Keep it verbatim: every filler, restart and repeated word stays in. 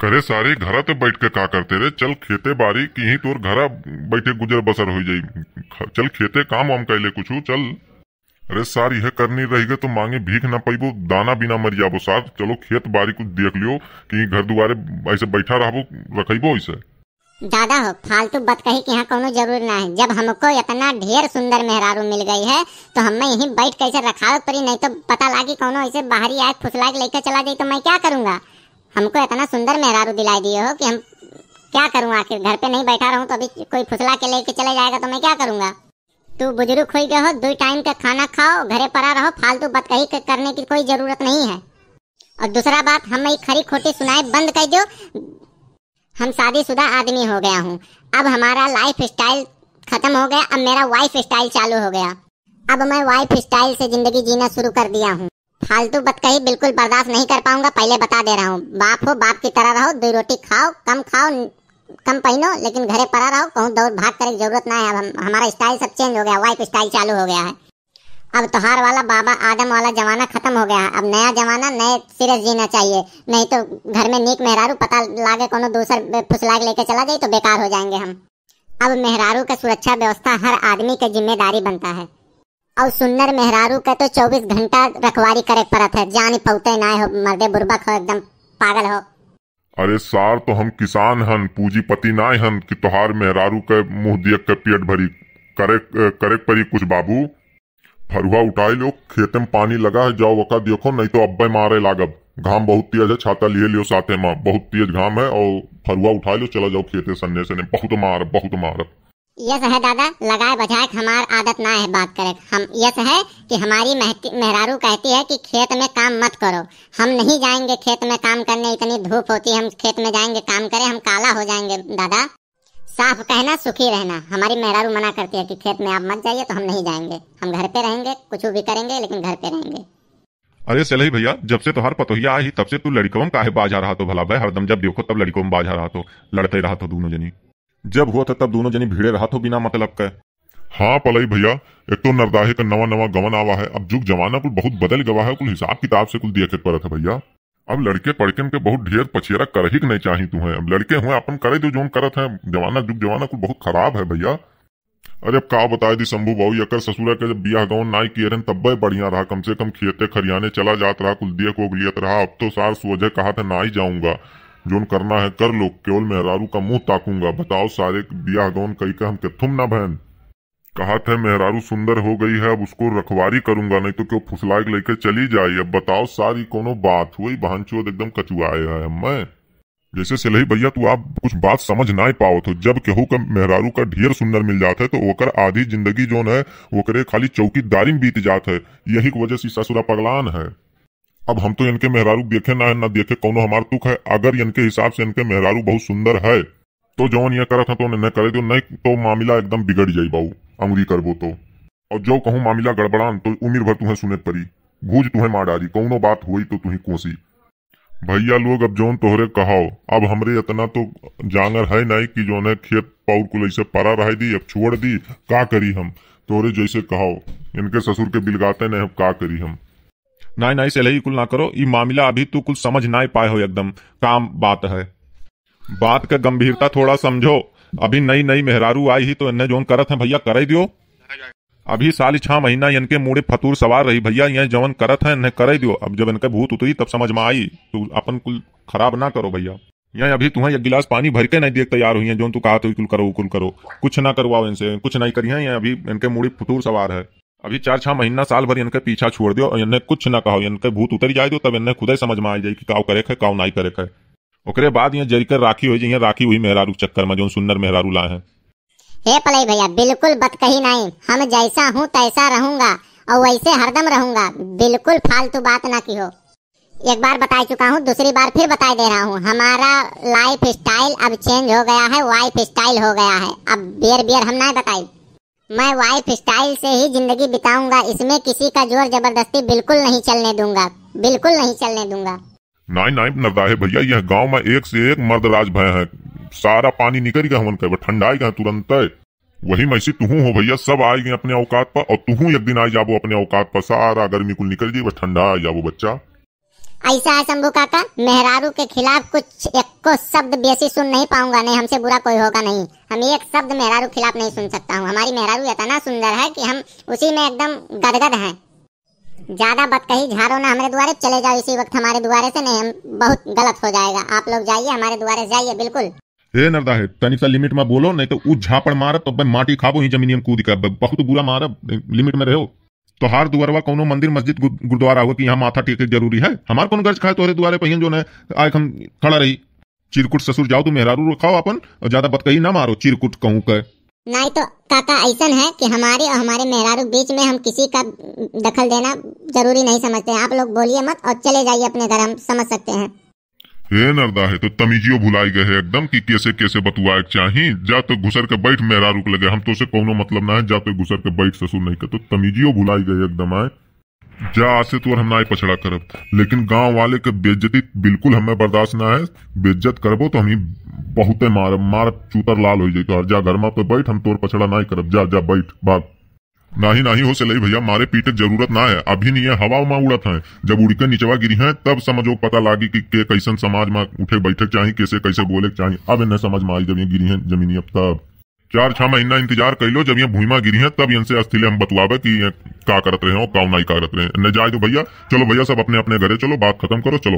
अरे सारी, घरा ते बैठ के का करते रे? चल खेते बारी, कि यहीं तोर घरा बैठे गुजर बसर हो जाई। ख-, चल खेते काम वाम कैले कुछ, चल। अरे सार, यह करनी रह गए तो मांगे भीख ना पैबो, दाना बिना मर जाबो सार। चलो खेत बारी कुछ देख लियो, कि घर दुआरे ऐसे बैठा रहबो, रखैबो ऐसे। दादा हो, फालतू बतकही के यहाँ कौनो जरूर ना है। जब हमको इतना ढेर सुंदर मेहरारू मिल गई है, तो हमें यहीं बैठ कैसे रखावे पड़ी, नहीं तो पता लागी कौनो ऐसे बाहरी आए फुसला के लेके चला जाई, तो मैं क्या करूँगा? हमको इतना सुंदर मेहरारू दिलाई दिए हो कि हम क्या करूँ, आखिर घर पे नहीं बैठा रहूँ तो अभी कोई फुसला के लेके चले जाएगा तो मैं क्या करूँगा? तू बुजुर्ग हो गए हो, दो टाइम के खाना खाओ, घरे पड़ा रहो, फालतू बतकही के करने की कोई जरूरत नहीं है। और दूसरा बात, हम ये खरी खोटी सुनाए बंद कर दो। हम शादीशुदा आदमी हो गया हूँ, अब हमारा लाइफ स्टाइल खत्म हो गया, अब मेरा वाइफ स्टाइल चालू हो गया। अब मैं वाइफ स्टाइल से जिंदगी जीना शुरू कर दिया हूँ। फालतू बतकही बिल्कुल बर्दाश्त नहीं कर पाऊंगा, पहले बता दे रहा हूँ। बाप हो, बाप की तरह रहो, दो रोटी खाओ, कम खाओ, कम पहनो, लेकिन घरे पड़ा रहो, कहूँ दौड़ भाग करे की जरूरत ना है। अब हम, हमारा स्टाइल सब चेंज हो गया, वाइफ स्टाइल चालू हो गया है। अब तोहार वाला बाबा आदम वाला जमाना खत्म हो गया है। अब नया जमाना नए सिरे से जीना चाहिए, नहीं तो घर में नीक मेहरारू पता लागे कोनो दूसर बे-, फुसला के लेके चला जाए तो बेकार हो जाएंगे हम। अब मेहरारू का सुरक्षा व्यवस्था हर आदमी के जिम्मेदारी बनता है। और सुन्नर मेहरारू के तो चउबीस घंटा रखवारी करे पड़त है, जान पौते ना हो, मर्दे बुर्बक हो, एकदम पागल हो। अरे सार, तो हम किसान हन, पूंजीपति नाय हन कि तोहार मेहरारू के मुंह देख के पेट भरी। करे, करे परी कुछ बाबू। फरुआ उठाई लो, खेते में पानी लगा है, जाओ वका देखो, नहीं तो अब्बे मारे लागब। घाम बहुत तेज है, छाता लिए लियो साथे में, बहुत तेज घाम है, और फरुआ उठाई लो, चला जाओ खेते सन्ने सन्ने। बहुत मार, बहुत मार। यस है दादा, लगाए बजाए के हमार आदत ना है बात करे। हम यस है कि हमारी महती-, मेहरारू कहती है कि खेत में काम मत करो, हम नहीं जाएंगे खेत में काम करने, इतनी धूप होती है, हम खेत में जाएंगे काम करें, हम काला हो जाएंगे दादा। साफ कहना, सुखी रहना। हमारी मेहरारू मना करती है कि खेत में आप मत जाइए, तो हम नहीं जाएंगे, हम घर पे रहेंगे, कुछ भी करेंगे लेकिन घर पे रहेंगे। अरे सेलही भैया, जब से तोहार पतोहिया आई तब से तू लड़िकवा में काहे बाझा रहा तो भला बे? हरदम जब देखो तब लड़िकवा में बाझा रहा तो, लड़ते रहा तो दोनों जनी। जब हुआ था तब दोनों जनी भिड़े रहा तो बिना मतलब के। हाँ पलई भैया, एक तो नरदाहे का नवा नवा गवन आवा है, अब जुग जमाना कुल बहुत बदल गवा है, कुल हिसाब किताब से कुल देखे के पड़त है भैया। अब लड़के पड़कन के बहुत ढेर पछेरा करही के नहीं चाही तू है। अब लड़के हुए अपन करे दो जौन करत है, जमाना जुग जमाना कुल बहुत खराब है भैया। अरे अब का बताए दी शंभू बाबू, एकर ससुरा के जब बियाह गवन नाई किए रहन तब्बे बढ़िया रहा, कम से कम खेते खरियाने चला जात रहा, कुल देख ओख लियत रहा। अब तो सार सोझे कहा था नाई जाऊंगा, जोन करना है कर लो, केवल मेहरारू का मुंह ताकूंगा। बताओ सारे, बियाह गवन कई के हम केथुम ना भैन। कहा था मेहरारू सुंदर हो गई है, अब उसको रखवारी करूंगा, नहीं तो क्यों फुसला के लेके चली जाए। अब बताओ सारी कोनो बात हुई, बहनचोद एकदम कचुआए है हमें। जैसे सेलही भैया, तू आप कुछ बात समझ नाय पावत हो। जब केहू का मेहरारू का ढेर सुंदर मिल जात है, तो ओकर आधी जिंदगी जोन है, ओकरे खाली चौकीदारी में बीत जात है। यही की वजह से ससुरा पगलान है। अब हम तो इनके मेहरारू देखे ना है, ना देखे कौनो हमार तुक है। अगर इनके हिसाब से इनके मेहरारू बहुत सुंदर है, तो जौन ये करत है, तो इन्हें करे दो, नहीं तो मामला एकदम बिगड़ जाई बाऊ, अंगुरी करबो तो। और जो कहूँ मामला गड़बड़ान, तो उम्र भर तुम्हें सुने परी, भूज तुम्हें मार डारी, कौनो बात हुई तो तुम्हें कोसी। भैया लोग, अब जौन तोहरे कहाओ, अब हमरे इतना तो जांगर है नहीं कि जौन है खेत पाउर कुल ऐसे परा रह दी, अब छोड़ दी, का करी हम? तोहरे जैसे कहाओ, इनके ससुर के बिलगाते नहीं, अब का करी हम? नाई, नाई, सेलही कुल ना करो, ई मामला अभी तू कुल समझ नाई पाए हो, एकदम काम बात है। बात के गंभीरता थोड़ा समझो। अभी नई नई मेहरारू आई ही तो इन्हें जौन करत हैं भैया, करे दियो। अभी साल छह महीना इनके मूड़े फतूर सवार रही भैया, ये जवन करत है इन्हें करे दियो। अब जब इनके भूत उतरी तब समझ में आई। तू अपन कुल खराब ना करो भैया। ये अभी तुम्हें एक गिलास पानी भर के नहीं देख तैयार हुई है, जौन तू कहा तो कुल करो, कुल करो। कुछ ना करवाओ इनसे, कुछ नहीं करिए। ये अभी इनके मूड़ी फतूर सवार है। अभी चार छह महीना साल भर इनके पीछा छोड़ दियो और इन्हें कुछ ना कहो, इनके भूत उतर जाए दो, तब इन्हें खुदे समझ में आ जाए कि काव करे है, काव नहीं करे है। ओकरे बाद ये जरिकर राखी हो जाइए, राखी हुई मेहरारू के चक्कर में, जौन सुन्नर मेहरारू लाए हैं। हे पलई भैया, बिल्कुल बतकही नहीं, हम जैसा हूँ तैसा रहूंगा और वैसे हरदम रहूंगा, बिल्कुल फालतू बात ना की हो। एक बार बताई चुका हूँ, दूसरी बार फिर बताई दे रहा हूँ, हमारा लाइफ स्टाइल अब चेंज हो गया है, वाइफ स्टाइल हो गया है। अब बियर बियर हम ना बताई, मैं वाइफ स्टाइल से ही जिंदगी बिताऊंगा, इसमें किसी का जोर जबरदस्ती बिल्कुल नहीं चलने दूंगा, बिल्कुल नहीं चलने दूंगा। नाई, नाई, नरदाहे भैया, यह गांव में एक से एक मर्द राज भय हैं। सारा पानी निकल गया हमन के, ठंडाई गए तुरंत। वही में से तुहू हो भैया, सब आए गए अपने औकात पर, और तुहू एक दिन आ जाबो अपने औकात पर, सारा गर्मी कुल निकल जाई, बस ठंडा आ जाबो बच्चा। ऐसा है शंभू काका, मेहरारू के खिलाफ कुछ एको शब्द बेसी सुन नहीं पाऊंगा, नहीं हमसे बुरा कोई होगा नहीं। हम एक शब्द मेहरारू खिलाफ नहीं सुन सकता हूँ। हमारी मेहरारू इतना सुंदर है कि हम उसी में एकदम गदगद हैं। ज्यादा बतकही झाड़ो ना हमारे दुआरे, चले जाओ इसी वक्त हमारे दुआरे से, नहीं हम बहुत गलत हो जाएगा। आप लोग जाइए, हमारे दुआरे से जाइए बिल्कुल। ए नरदा है, तनिक सा लिमिट में बोलो, नहीं तो उ झापड़ मारब तो बे माटी खाबो ही जमीनिया में कूद के। ब-, बहुत बुरा मारब, लिमिट में रहो। तोहार दुआरवा कौनो मंदिर मस्जिद गु-, गुरुद्वारा हो कि यहाँ माथा टेके जरूरी है? हमार कौन गर्ज खाए तोहरे दुआरे पहियन जो न आए हम खड़ा रही। चिरकुट ससुर जाओ तू मेहरारू रखाओ अपन, और ज्यादा बतकही ना मारो चिरकुट कहूँ के। नहीं तो काका ऐसन है कि हमारे और हमारे मेहरारू के बीच में हम किसी का दखल देना जरूरी नहीं समझते हैं। आप लोग बोलिए मत और चले जाइए अपने घर, हम समझ सकते हैं। हे नरदा है, तो तमीजियो भुलाई गए है एकदम कि कैसे कैसे बतुआए के चाही। जा तो घुसर के बैठ मेहरारू के लगे, हम तो से कौनो मतलब ना है, जा तो घुसर के बैठ ससुर नहीं के, तो तमीजियो भुलाई गए एकदम आए। जा आज से तोर हम नाई पछड़ा करब, लेकिन गांव वाले के बेइज्जती बिल्कुल हमें बर्दाश्त ना है। बेइज्जत करबो तो हम ही बहुते मारब, मारब चूतर लाल हो जाई तोहर। जा घर में पे बैठ, हम तोर पछड़ा नाई करब, जा, जा बैठ, भाग। नाही, नाही हो सलई भैया, मारे पीटे के जरूरत ना है। अभी नहीं है, हवा में उड़त हैं। जब उड़ के निचवा गिरी हैं, तब समझो पता लागी कि के कैसन समाज में उठे बैठे के चाही, कैसे कैसे बोले के चाही। अब इन्हें समझ में आई जब ये गिरी हैं जमीनी, अब तब। चार छह महीना इंतजार कर लो, जब ये भुइमा गिरी हैं, तब इनसे अस्थिले हम बतवाबे कि ये का करत रहे हो, का नहीं करत रहे। इन्हें जाए दो भैया, चलो भैया, सब अपने अपने घरे चलो, बात खत्म करो, चलो।